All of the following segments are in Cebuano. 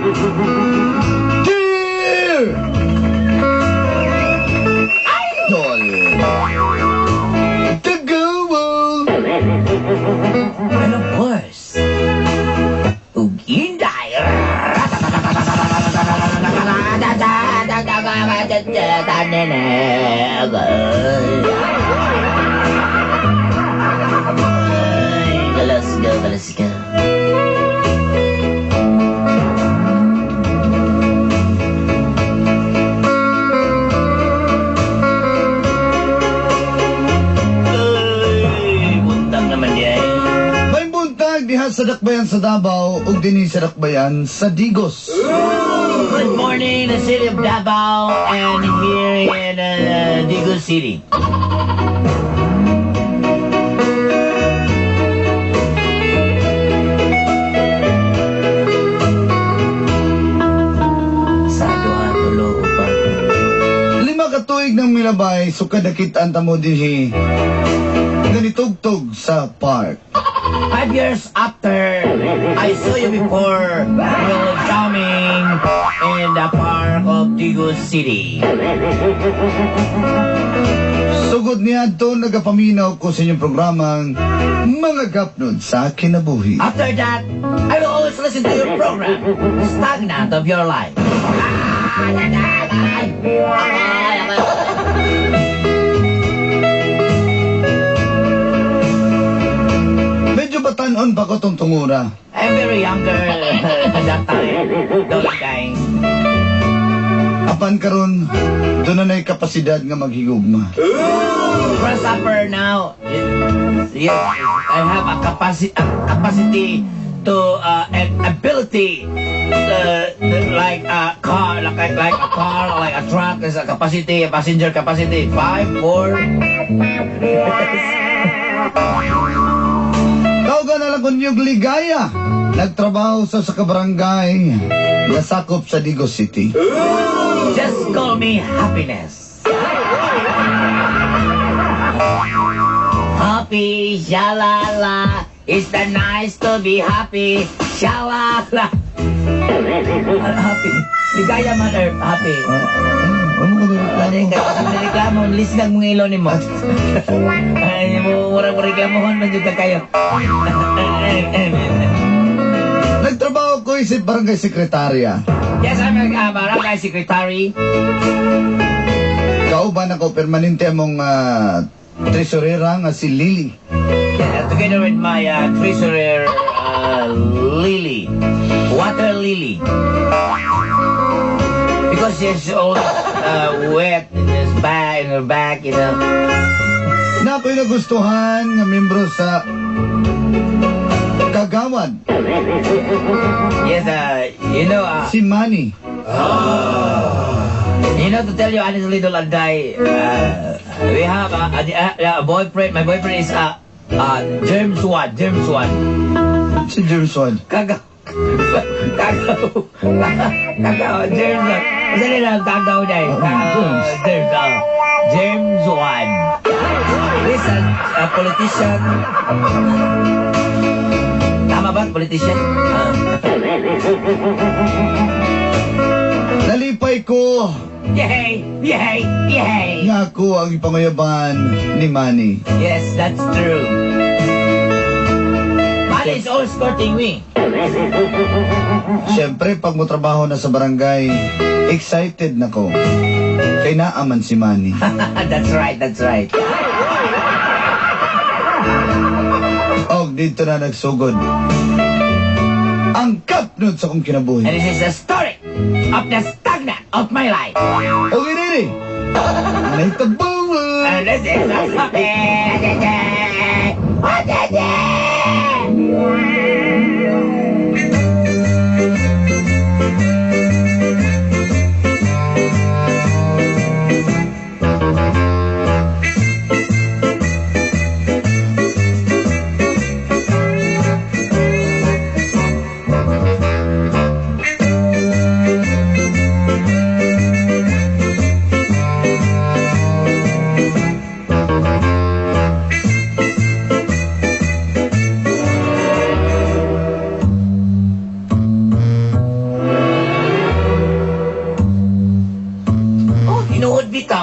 Dear Idol, The Google, And of course, ug Inday. Let's go, let's go. Ay, buntag naman diay. May buntag diha sa Dakbayan sa Davao ug dinhi sa Dakbayan sa Digos. Good morning, the city of Davao and here in Digos City. Sa duha, tulo, upat. 5 ka tuig ng milabay, sukad nakit-an ta mo dinhi ganitugtog sa park. 5 years after I saw you before, you were jamming in the park of Digos City. Sugod niadto, nagapaminaw ko sa inyong programang Mga Gapnod sa Kinabuhi. After that, I will always listen to your program, Stagnant of Your Life. Medyo batanon pa ko tong tungura. I'm very younger at that time. Dol Inday. Apan karon, duna na'y kapasidad nga maghigugma. Grasshopper now. Yes, I have a capacity to and ability like a car, like a car, like a truck is a capacity, a passenger capacity. Five, four. Yes. Tawagan na lang kong ligaya. Nagtrabaho sa kabarangay nasakop sa Digos City. Just call me happiness. Happy, shalala. It's the nice to be happy, shalala. Happy. Ligaya man, Erp. Happy. Ano ko na Ano yung reklamo, lisgang mong ilo nimo. Ay, mo mura mo reklamohon man jud ka kayo. Nagtrabaho ko isip barangay sekretarya. Yes, I'm a barangay secretary. Kauban ako permanente among treasurera nga si Lily. Yeah, together with my treasurer, Lily. Water Lily. Because she's always wet in his back, in her back. Na ako'y nagustuhan nga membro sa Kagawad, Yes, si Manny. To tell you honestly, Dol Anday, we have a boyfriend. My boyfriend is James Wan. James Wan. Si James Wan. Kagaw. Kagaw. Kagaw. James Wan. Basta nila kagaw na eh. Oo, Kagaw. James. James. James Wan. He's a politician. Tama ba? Politician? Ah. Nalipay ko Yay! Yay! Yay! nga ako ang ipanguyaban ni Manny. Yes, that's true. Manny is always courting me. Siyempre, pag mo trabaho na sa barangay, excited na ko. Kay naaman si Manny. That's right, that's right. Og dito na nagsugod ang kapnod sa akong kinabuhi. And this is the story of the stagnant of my life. Og inini, nahitabo. And this is the story.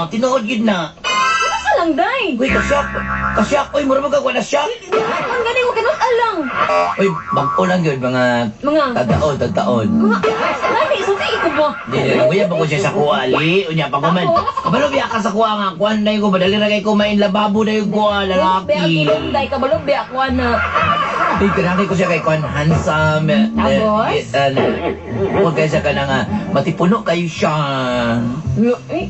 Tinuod gyud na. Ano sa lang, day? Uy, kasyak. Kasyak. Uy, mura mo na siya. Ang gani mo kanot alang. Uy, bag-o lang yun, mga Mga tagtaon, tagtaon. mga lami sulti ko ba? Di, di, kuya, bago siya sa kuha, ali. Unya, pag kuman. Kabalo, biya ka sa kuha nga. Kuhan na yun ko, madali na kayo kumain lababo na yung kuha, Be lalaki. ang ilong day kabalo be ako na. Uy, kanangay ko siya kay kuhan, handsome. Tapos? Huwag kayo siya ka na nga, matipuno kayo siya. Eh,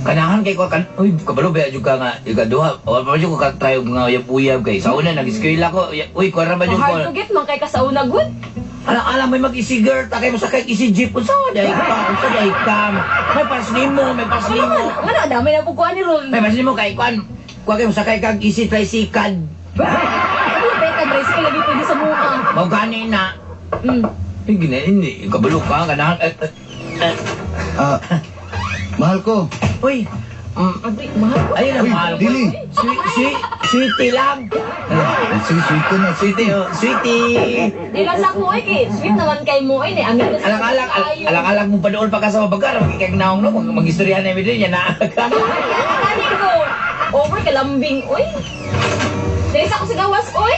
Kanahan kay ko kan uy, kabalo ba jud ka nga ikaduha o pa jud ko ka try og mga uyab-uyab kay sa una nag-eskwela ko, uy, kuha ra ba jud ko. Hard to get man kay ka sa una gud. Alang alang may mag-isi girl ta kay mo sakay isi jeep, unsa day ka, unsa day ka, may pas nimo, may pas Ano nimo. man, ngano dami na po kuan ni ron. May pas nimo kay kuan kuha kay mo sakay kag isi tricycle. Ano ba ka tricycle lagi pwede sa mukha. Mao gani na. Ay, gina ini kabalo ka kanahan eh. Ah, mahal ko. Uy, Abi, mahal ko. ayun ang Uy, mahal ko. dili. Sweet, sweet, sweetie lang. Ah, sige, sweet ko na. Sweetie, oh, sweetie. Di lang sa ko ay kay sweet naman kay mo ay ni amin na sa Alang-alang, alang-alang mo pa doon pa ka sa mabagar, magkikagnaong no, mag-istoryahan na din yan na. Ay, ko. Over ka lambing oy. Dili sa ako sa gawas oy.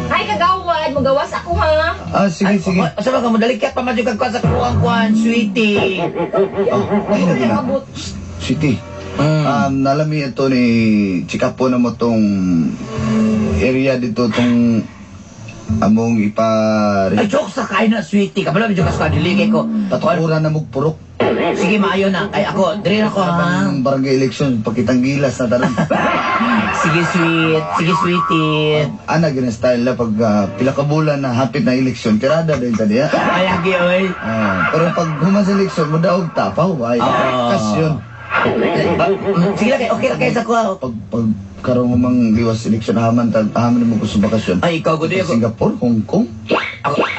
Ay kagawad, mugawas ako ha. Ah, sige, sige. Sa mga mo, pa man kag sa kuwang kuwan, sweetie. Oh, ay, Ano na, na. abot? Sweetie. Nalami ito ni chika po na mo tong area dito tong among ipa Ay, joke sa kain na, sweetie. Kabalo, medyo ka sa dili kay ko. patukuran na mugpurok. Sige, maayo na. Ay, ako, diri na ko, ha. Ang barangay election pakitang gilas na taron. Sige, sweet. Sige, sweetie. Ana gina style na pag pila ka bulan na hapit na election tirada dahil tadi ha. Ay, agi, oy. Ah, pero pag human sa election mo daog tapaw ay kas yun. Sige lang, kay okay lang kayo sa kuha. Pag karong humang liwas election haman tag haman mo gusto bakasyon. Ay, ikaw, gusto ako. Singapore, Hong Kong.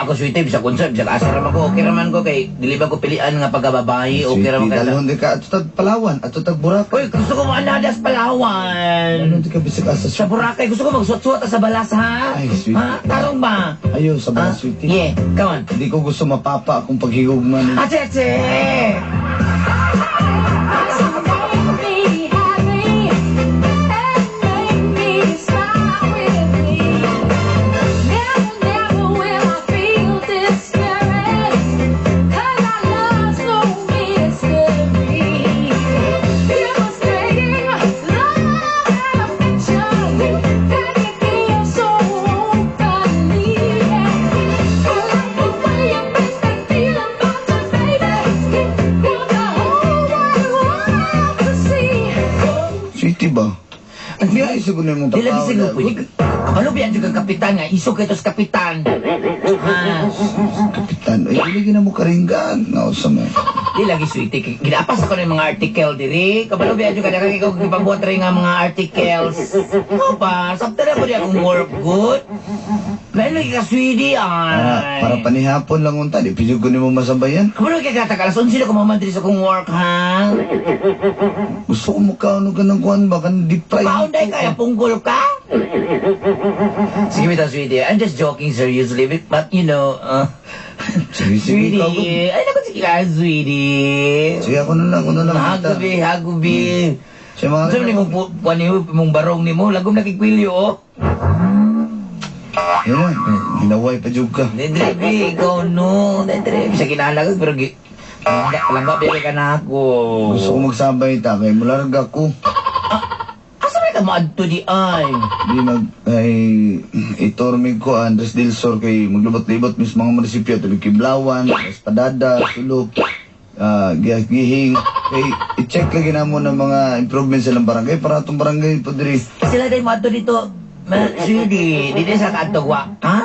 Ako, sweetie, bisag unsa, bisag asa raman ko, okay raman ko kay dili ba ko pilian nga pagkababae, okay raman Sweetie, kay. dalhon di ka ato tag Palawan, ato tag Boracay. Uy, gusto ko maanadas Palawan. Dalhon di ka bisag asa Sa Boracay, gusto ko magsuot-suot sa balas, ha? Ay, sweetie. Ha? Tarong ba? Ayo sa Ha? balas, sweetie. Yeah, come on. Hindi ko gusto mapapa akong paghigugma ni. Ate, ate! So make me happy and make me smile with me. Never, never will I feel discouraged, 'cause our love's no mystery. Demonstrating love and affection that you give so openly. I like the way you make me feel about me, baby. Want the whole wide world to see. Sweetie ba? Hindi ay siguro na mong Di lagi trabaho. siguro pwede. Kabalo biyan juga kapitan nga. Isog kayo sa kapitan. Ha? Kapitan, ay dili na mo karinggan. Nausa mo. Di lagi, sweetie. Ginapas ako ng mga article diri. Kabalo biyan juga diri ko gipabuhat rin nga mga articles. O pa, sabta na ko di akong work good. Lain lagi ka, sweetie, ay. Para panihapon lang unta, di pwede ko nimo masabayan. Kabalo kay katag alas 11 na ko mamadri sa akong work, ha? Gusto ko mukha ano ka ng kuan ba kan deep fry. Paunday kaya punggol ka? Sige, bitaw, sweetie. I'm just joking seriously, but Sige, sige, ikaw. Sweetie. Ay, naku, sige ka, sweetie. Sige, ako na lang, ako na lang. Hagubi, hagubi. Siya mga... Saan ni mong kuwan ni mong barong ni mo? Lagom nakikwilyo, oh. Yun na, hinaway pa jud ka. Nindre, bi, ikaw no. Nindre, bisa kinahanglan pero palangga, palangga, biya ka na ako. Gusto ko magsabay ta kay mularga ko. Asa man ka maadto di ay? Di mag ay itormig ko Andres del Sur kay maglibot-libot mis mga munisipyo tubig Kiblawan, Espadada, Sulok, Gihing. Kay i-check lagi namo ng mga improvements sa ilang barangay para atong barangay po diri. Sila day maadto dito. Ma, sweetie, di sa kaadto wa. Ha?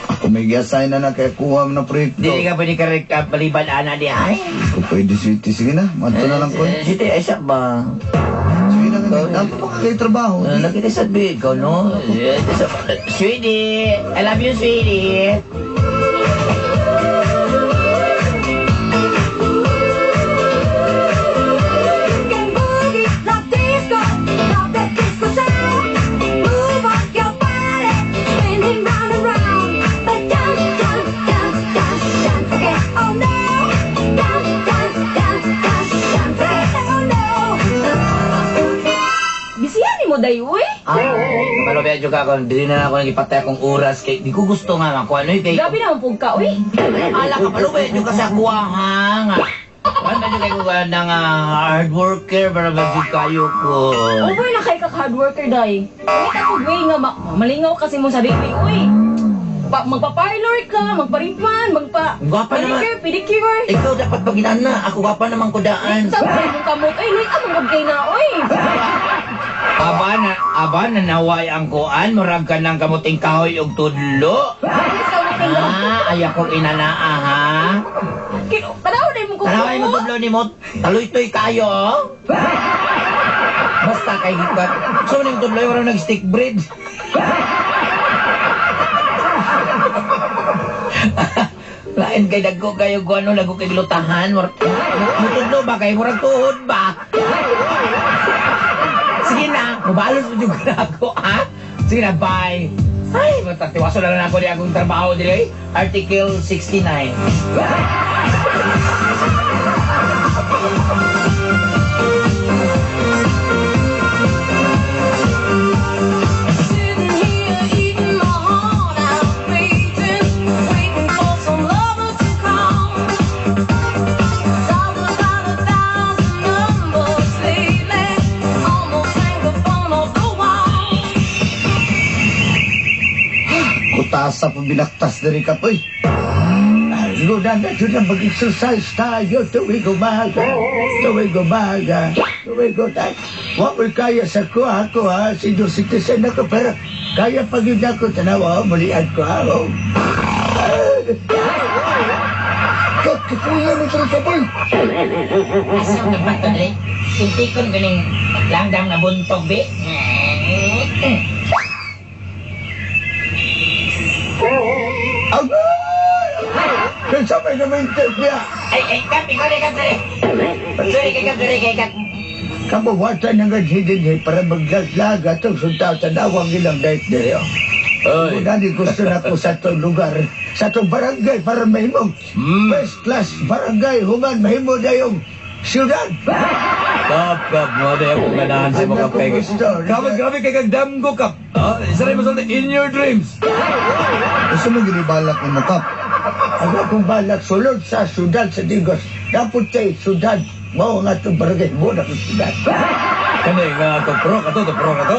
Ako may gi-assign na na kay kuha mo na proyekto. Di ka pwede ka baliban ana di ay. Kung pwede, sweetie, sige na. Madto na lang ko. Eh, sweetie, ay siya ba? Sige na, dapat pa kay trabaho. Lagi na sabi, ikaw no? Eh, sweetie, I love you, sweetie. Can boogie like disco, drop that disco sound. Move on your body, spinning round and round. But dance, dance, dance, dance, dance, okay, oh no. Dance, dance, dance, Lubay jud ka ako, dili na ako nagipatay akong oras kay di ko gusto nga makuha no kay Grabe naman pug ka, uy. Ala ka palubay jud ka sa kuha ha nga. Wala jud kay ko nga hard worker para ba jud kayo ko. Over na kay kag hard worker, day. Kita ko way nga malingaw kasi mo sarili, uy. Magpa-parlor ka, magparipan, magpa Gwapa naman. manicure, pedicure. Ikaw dapat pag na, ako gwapa naman ko daan. Sa mong kamot, ay, luy, among kay na, uy. Aba na naway ang kuan, murag ka ng kamuting kahoy og tudlo. Ay, sa mo kay Ah, ay akong inanaa ha. Tanaw na imong kuko. Tanaway mo tudlo ni mo, taloy-toy kayo. Oh. Basta kay gikat. So ning tudlo murag nag stick bread. Lain kay dagko kayo ko ano lago kay glutahan murag mutudlo ba kay murag tuhod ba? Sige na, mubalos mo jud na ako ha. Sige na, bye. Ay, matatiwaso na lang ako di akong trabaho dili. Article 69. Sitting here eating my heart out, waiting, waiting for some lover to call. Dialed about 1,000 numbers lately, almost hang the phone off the wall. Kutasa pa binaktas diri ka, uy. Ay, na na na mag-exercise tayo tuwing umaga. Tuwing umaga. Tuwing umaga. Wa mo'y kaya sa kuha ko ha. Senior citizen ako pero kaya pag yun ako. Tanawa, mulian ko ha. Oh. Kap, kapuya mo diri ka, boy. Asa ang dapat to dili? Sintikon ganing langgam nga buntog bi. Agay! Kinsa may namintag niya? Ay, ay, kap, ikaw ni kap, sorry. Sorry kay kap, sorry kay kap. Kabuwatan ng ganhidin para maglaglag atong suntaw tanawang ilang diet diri. Oh. Oy. Una ni gusto na ko sa itong lugar, sa itong barangay para mahimong first class barangay, human mahimo na yung siyudad. Kap, kap, mo na akong ganahan sa mga Ano peg. gusto? Grabe, grabe kay kag damgo kap. Ah, isa rin mo in your dreams. Gusto mo ginibalak ni mo, Kap? Ang akong balak sulod sa siyudad sa Digos. Dapat kay siyudad. Mao nga itong barangay mo na kong siyudad. Kani nga to pro ka to, to pro ka to.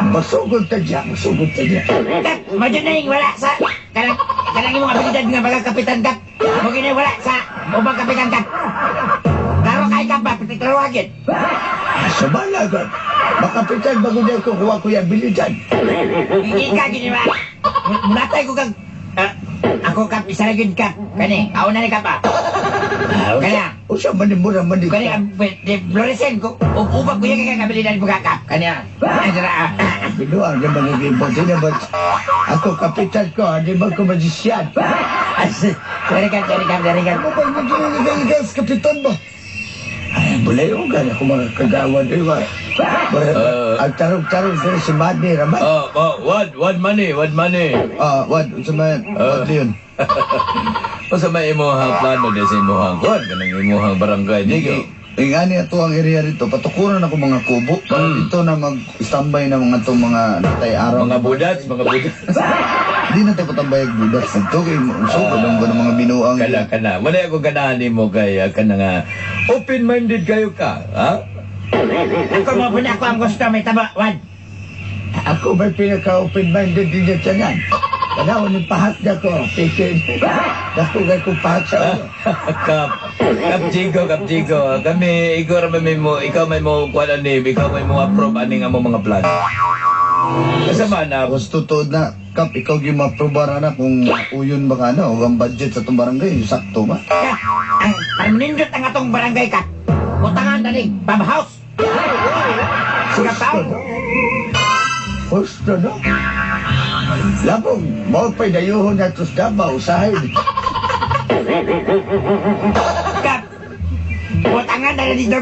Masugod ta diya, masugod ta diya. Kap, mo na yung wala sa kanang kanang imong abilidad nga bagang kapitan kap. Mo gini wala sa ubang kapitan kap. Klaro kay kap ba, pati klaro agad. Sa balagan, makapitan bago niya ko kuha ko yung abilidad. Hindi ka gini ba. Munatay ko kag ako kap isa ra gyud kap. Kani, ako na ni kap ah. Kaya. Usa man ni mura man ni. Kani ang fluorescent ko. Ubag ko yung kay abilidad mo kap. Kani ah. Ay, dara, ah. Binuang na mga gibon. Di naman, ako kapitan ko, hindi man ko magician. Ah, sorry kap, sorry kap, sorry kap. Ano ba yung ginigay kapitan ba? Ay, bulay o gana ko mga kagawan. Di ba? Ang tarong-tarong diri si Manny Raman. Oh, oh, what money, what money. Ah, what? Unsa man? What yun? Unsa may imong plano di sa imong kuan kanang imong barangay Di di kay ingani ato ang area rito, patukuran ako mga kubo. Para dito na mag-standby na mga itong mga natay araw. Mga budats, mga budats. Di na tayo patambay og budats dito kay sugod ang ba ng mga binuang. Kana kana. Wala ako ganahan nimo kay kana nga open-minded kayo ka, ha? Ako mo po na ako ang gusto may taba. Wan. Ako may pinaka-open-minded din niya tanan. Tanaw ni pahak na ko. Pikin. Dako kay kong pahak sa ulo. Kap, Kap Jigo, Kap Jigo. Kami, ikaw ra may mo, ikaw may mo kuan ani, ikaw may mo approve ani nga mo mga plan. Kasama na, Gusto tuod na, Kap, ikaw gyud maprobar na kung uyon ba ka na o ang budget sa itong barangay, sakto ba? Kap, ang parmanindot ang atong barangay kap. Utangan dali, Bob House. Siga Gusto no? Gusto no? Labong, mao pa'y dayuhon na tos Davao, usahay. Kap. Utangan dali dito.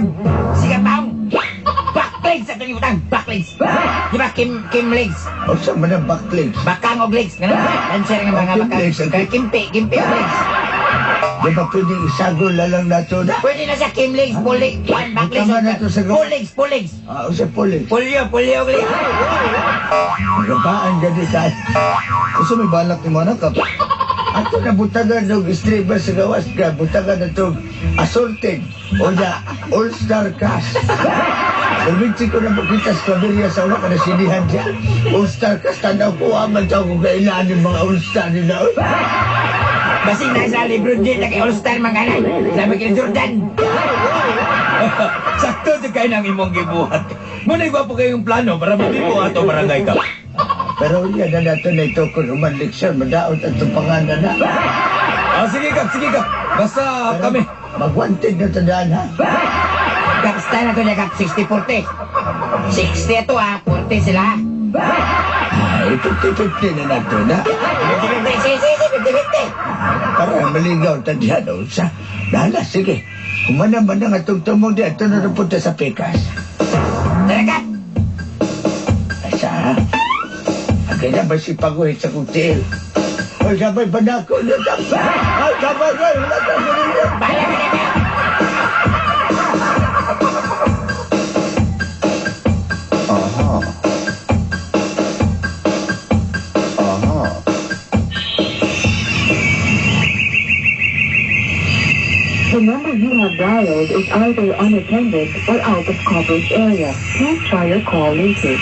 Siga taong. Back legs atong utang, back legs. Di ba Kim Kim legs? Usa man ang back legs. Bakang og legs, ganun. Dancer nga mga Oh, Kim bakang. legs, okay. Kay Kimpi, kimpi og legs. Di ba pwede isagol na lang nato na? Pwede na sa Kimlings, Pulig, Pan, Baklis, Tama na to sa gawa. Puligs, Puligs. Ah, sa pulis. Pulyo, pulyo, pulyo. Magabaan gani tayo. Usa may balak ni mo anak kap. Ato na butagan og streamer sa gawas ka, butagan na itong assorted o na all-star cast. Permiti ko na makita sa pamilya sa una ka na sinihan siya. All-star cast, tanaw ko, aman sa akong kailangan yung mga all-star nila. Basing na sa Lebron James, kay All-Star mga anak. Sabi kay Jordan. Sakto jud kay nang imong gibuhat. Muna gwapo kayong plano para mabibo ato barangay ka. Pero yan na nato na ito kung human leksyon, madaot at itong pangalan na. Ah, sige kap, sige kap. Basta kami. Magwanted na tandaan ha. Kap, style na to niya, kap, 60-40. 60 ito ah, 40 sila. Ay, 50-50 na nato na. 50-50, sige, sige, 50-50. Para maligaw tandaan o sa. Dala, sige. Kumana man ang atong tumong di ato na napunta sa Pikas. Tara, kap. Asa ha? Agay na ba si Paguhit sa kong tiil? Ay, sabay ba na ako? Ay, sabay ba? Wala ka Bahala ka na, kap. Aha. Aha. The number you have dialed is either unattended or out of coverage area. Please try your call later.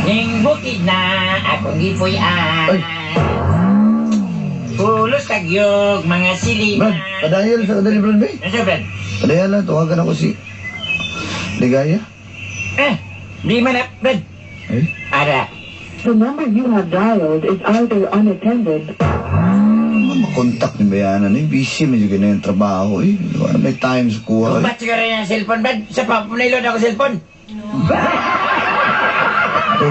Ning bukid na akong gipuy-an. Ay. Pulos tagyog, mga silina. Brad, padayal sa kadali Brad bay. Ano siya, Brad? Padayal lang, tawagan ako si Ligaya. Eh, di man na, Brad. Eh, Ara. The number you have dialed is either unattended makontak ni Bayana ni busy medyo ganyan yung trabaho eh. Wala may time sa kuha. Eh. Ba't siguro yung cellphone, Brad? Sa pa, punailod ako cellphone.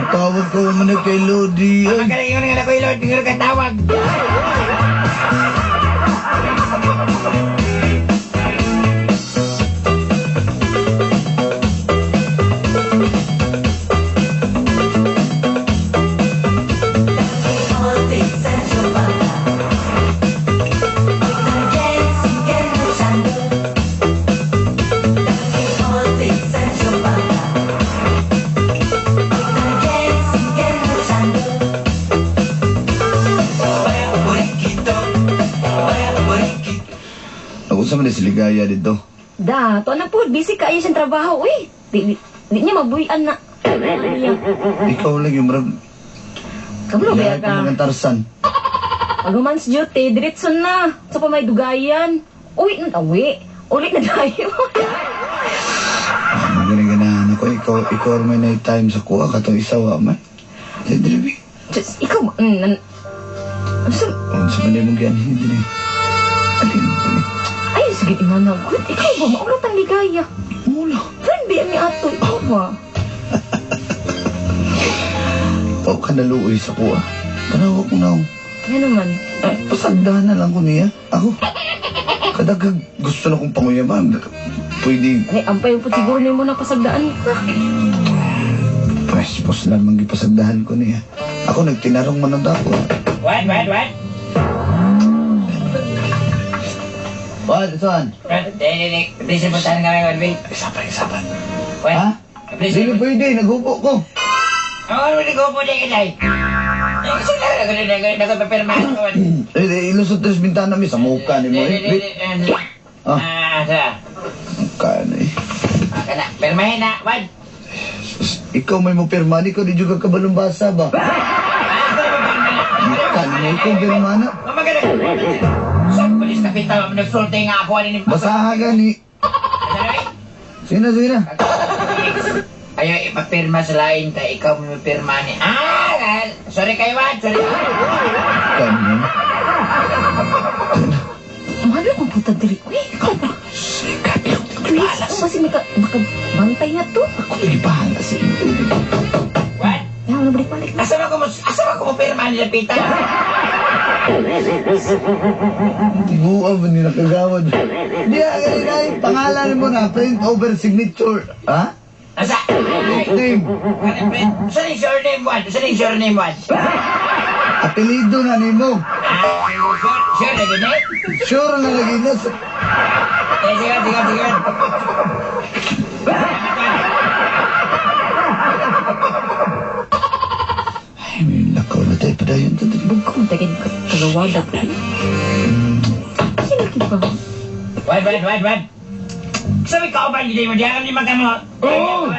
Tawag ko man na kay Lodi. Ang Ay. magaling yung nga ako ilod, yung ka tawag. Nagunsa man ni si Ligaya dito. Da, to na po, busy kayo siyang trabaho, uy. Di, di, di niya mabuhian na. Ano niya? Ikaw lang yung murag. Kabalo ba Yahay pa ka? mga tarsan. Pag humans duty, diretso na. Sa pa may dugayan. Uwi na, uwi. Ulit na tayo. Ah, magaling ganahan ako. Ikaw may night time sa kuha. Katong isa wa man. Di, di, di. Diyos, ikaw, so, Unsa man imong gianhin din eh. Alin, alin. ay, sige, inana, good. Ikaw ba, maulot ang ligaya. Mula. Friend, di ni ato, ikaw ba? Tao ka naluoy sa kuha. Tanaw ko na. Ano naman? Eh, Pasagdahan na lang ko niya. Ako. Kadagag gusto na kong panguyaman. Pwede, ay, ampay po siguro nimo na pasagdaan ka. pues, pos lamang gipasagdahan ko niya. Ako nagtinarong man ang dako. What, what, what? What, ito an? Brad, di, di, di. Please, puntahan kami, Walby. Isa pa, isa pa. What? Ha? Please, Hindi pwede, nagupo ko. Ang ano ni Gopo di kilay? Eh, kasi lang, nagpapirmahan ko. Eh, eh, ilusot na sa bintana mi sa mukha ni mo. Di, di, Eh, di, di, Ah. Ah, sa. Mukha na eh. Ah, kana. Pirmahin na, Wad. Sus, Ikaw may mo pirma ni ko, di juga ka balumbasa ba? Ah, ako na magpirma na. Mukha na ikaw pirma na. Mamagana. Sa pulis kapital, nagsulti nga ako ani ni Basaha gani. Ano, eh? Sige na, sige na. Ayaw ipapirma sa lain kay ikaw may pirma ni. Ah, ah, sorry kayo, Wad. Sorry. Kanya. Mahal akong puta diri. Uy, ikaw ba? Sikat yung Please, ako basi maka, makabantay na to. Ako lagi bahala sa inyo. Wad. Yan, nabalik-balik na. Asa man ko mo asa man ko mo pirma ni Lapita? Buwa ba ni nakagawad? Di ah, ganun ay, pangalan mo na, print over signature. Ha? Asa? Ay, Nickname. Saan yung surname one? Saan yung surname one? Apelido na nimo. Ah, sure, sure na gini? Sure na lagi na. Eh, sige, sige, sige. Ay, may lakaw na tayo padayon. Bugkong tagin ka. Kagawadag. Sino ba? One, one, one, one. Sabi ka ba, hindi mo diyan, hindi magkano. Oo!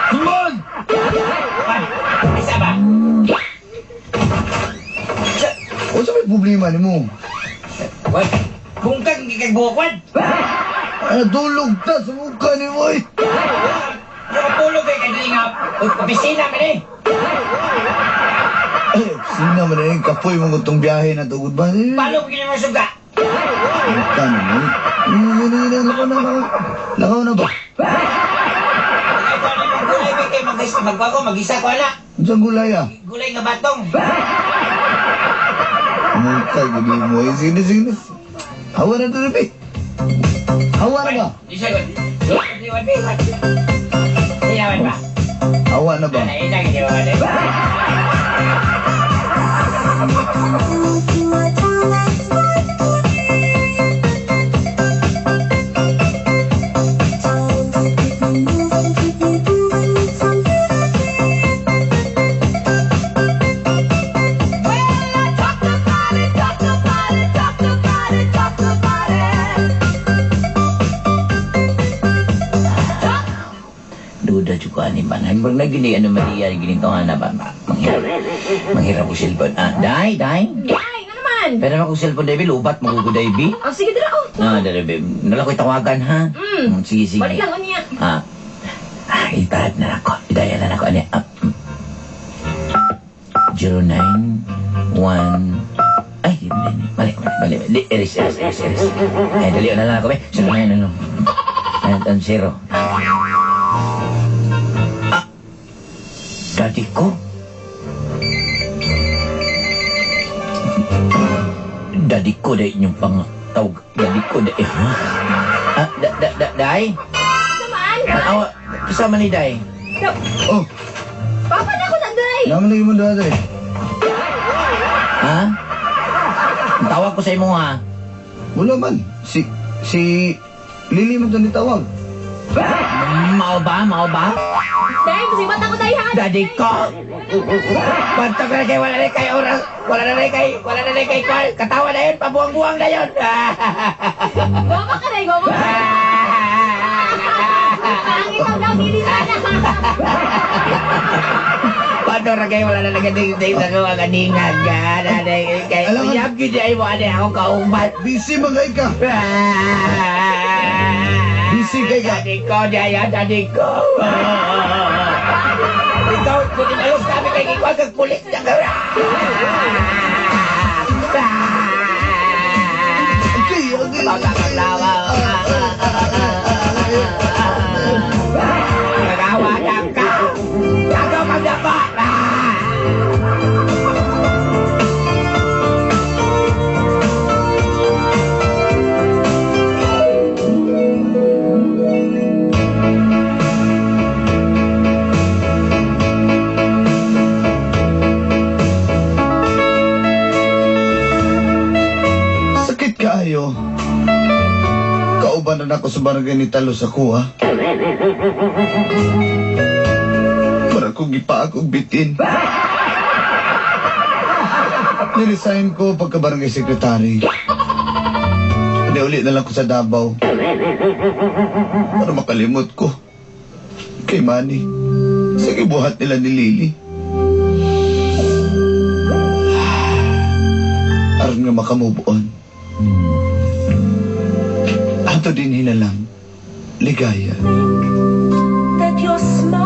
Come on! One, isa ba? O sa may problema nimo? One, kung kang gikagbuok, one. Ay, natulog ta sa mukha nimo eh. Nakapulog kay kadali nga. Opisina man eh. Ay, sino man eh, kapoy mo itong biyahe na tugod ba? Eh, Palo ko mo suga. Mukha na mo. Lakaw na, lakaw. Lakaw na ba? Ay, kung ano yung gulay, may kay magbago, mag-isa ko ala. Saan gulay ah? Gulay nga batong. Mukha, gini mo eh. Sige, sige. Hawa na ito, be. Hawa na ba? Isa ko. One, one, one. Iyawan ba? Hawa na ba? Ay, ina, hindi ba? Duda juga ani man. Hanggang na gini ano Maria gini to na ba manghirap. Manghirap ko cellphone. Ah, dai, dai. Ay, nga naman. Pero ako cellphone dai lubat maguguday bi. Oh, sige, dira. Oh. Ah, dali bi. Nala ko tawagan ha. Mm. Sige, sige. Balik lang unya. Ah. Ah, i-type na ako. I-dial na ako ani. Ah. 0 9 1. Ay, di, di, di. Mali, mali, mali. Erase, erase, erase, erase. Ay, dali na lang ako, be. 0 9 ano. 9 0. Ah. Daddy ko. Daddy ko dahil inyong pangtawag. Daddy ko dahil. Ha? Ah, da, da, da, day? Naman. Ah, kasama ni Day. Oh, Papa na ako na, day. naman lagi mo dati. Ha? Ang tawag ko sa imo ha. Wala man. Si Lily man ito ni tawag. Mao ba? Mao ba? Day, musibat ako, day, ha? Daddy ko! Bantog na kay wala na kay oras, wala na kay, wala na kay kwan. Katawa na yun, pabuang-buang na yun. Goma ka, day, goma ka. Pangit ang daw, dili sana. Paano ra kay wala na nagating sa mga kaningag. Kay Alam mo- uyab gyud ay mo ani ako kauban. Busy man kay ka. Busy kay ka. Daddy ko, daya, daddy ko. Ikaw, kung inalos kami kay ikaw, kag pulis na ka. Okay, okay. Pagkakalawa. Nagawa na ka. Gagaw kang dapa. Sakit kaayo. Kauban na ako sa barangay ni Talo sa kuha. Para kong gipa akong bitin. Niresign ko pagka barangay secretary. Hindi uli na lang ko sa Davao. Para makalimot ko. Kay Manny. Sa gibuhat nila ni Lily. Aron nga makamove on. Ato din hinalang. Ligaya. That your smile